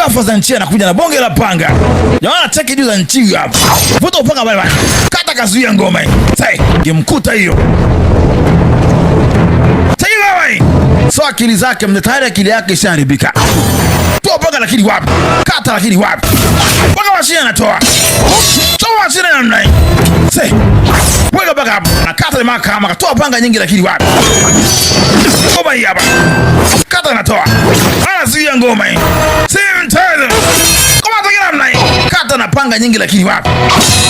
Kafa Zanchi anakuja na bonge la panga. Jamaa anacheki juu Zanchi hapo. Vuta upanga pale pale. Kata kazuia ngoma hii. Sasa gemkuta hiyo. Cheki wewe. So akili zake mzee tayari akili yake ishaharibika. Toa panga lakini wapi? Kata lakini wapi? Panga mashine anatoa. Toa mashine namna hii. Sasa weka panga hapo. Nakata jamaa kama katoa panga nyingi lakini wapi? Ngoma hii hapa. Kata anatoa. Anazuia ngoma hii. Si mchezo. Kama atokea namna hii. Kata na panga nyingi lakini wapi?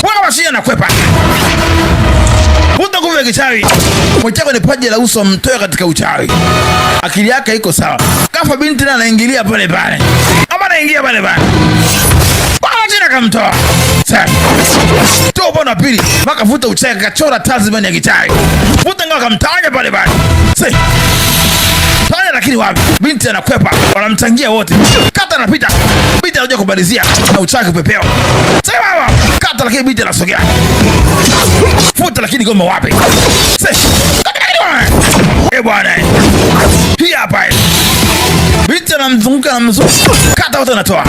Weka mashine anakwepa. Vuta nguvu ya kichawi. Mwachako ni paji la uso mtoe katika uchawi. Akili yake iko sawa. Kafa binti na anaingilia pale pale. Ama anaingia pale pale. Bwana jina kamtoa. Sasa. Toa upande wa pili. Maka vuta uchawi akachora talisman ya kichawi. Vuta ngao akamtawanya pale pale. Sasa. Tawanya lakini wapi? Binti anakwepa. Wanamchangia wote. Kata anapita. Binti anakuja kumalizia na uchawi kupepeo. Sasa baba. Kata lakini binti anasogea. Futa lakini goma wapi? Sasa. Kata lakini wapi? Eh bwana. Hii hapa. Binti anamzunguka anamzunguka. Kata wote anatoa.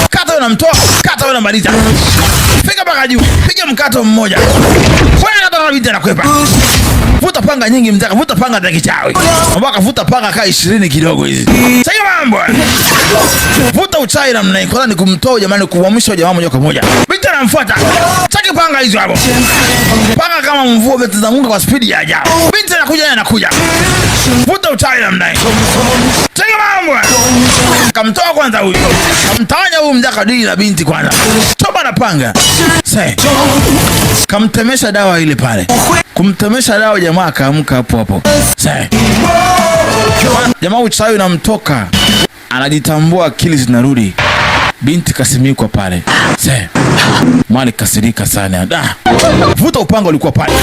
Kata wewe unamtoa, kata wewe unamaliza. Fika mpaka juu. Piga mkato mmoja. Wewe kata na binti anakwepa. Vuta panga nyingi mtaka, vuta panga za kichawi. Mpaka vuta panga kaa 20 kidogo hizi. Sasa mambo. Vuta uchawi namna hii. Kwanza ni kumtoa jamani, kuhamisha jamaa moja kwa moja. Binti anamfuata. Chaki panga hizo hapo. Panga kama mvua vitazanguka kwa spidi ya ajabu. Binti anakuja naye anakuja. Vuta uchawi namna hii. Chaki mambo. Kamtoa kwanza huyu. Kamtawanya huyu mjaka dili na binti kwanza. Choma na panga. Sasa. Kamtemesha dawa ile pale. Kumtemesha dawa jamaa akaamka hapo hapo. Sasa. Jamaa uchawi unamtoka. Anajitambua, akili zinarudi. Binti kasimikwa pale. Sasa. Mwali kasirika sana. Da. Vuta upanga ulikuwa pale.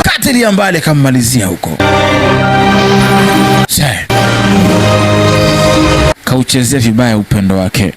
Katilia mbali akammalizia huko. Sasa. Kauchezea vibaya upendo wake.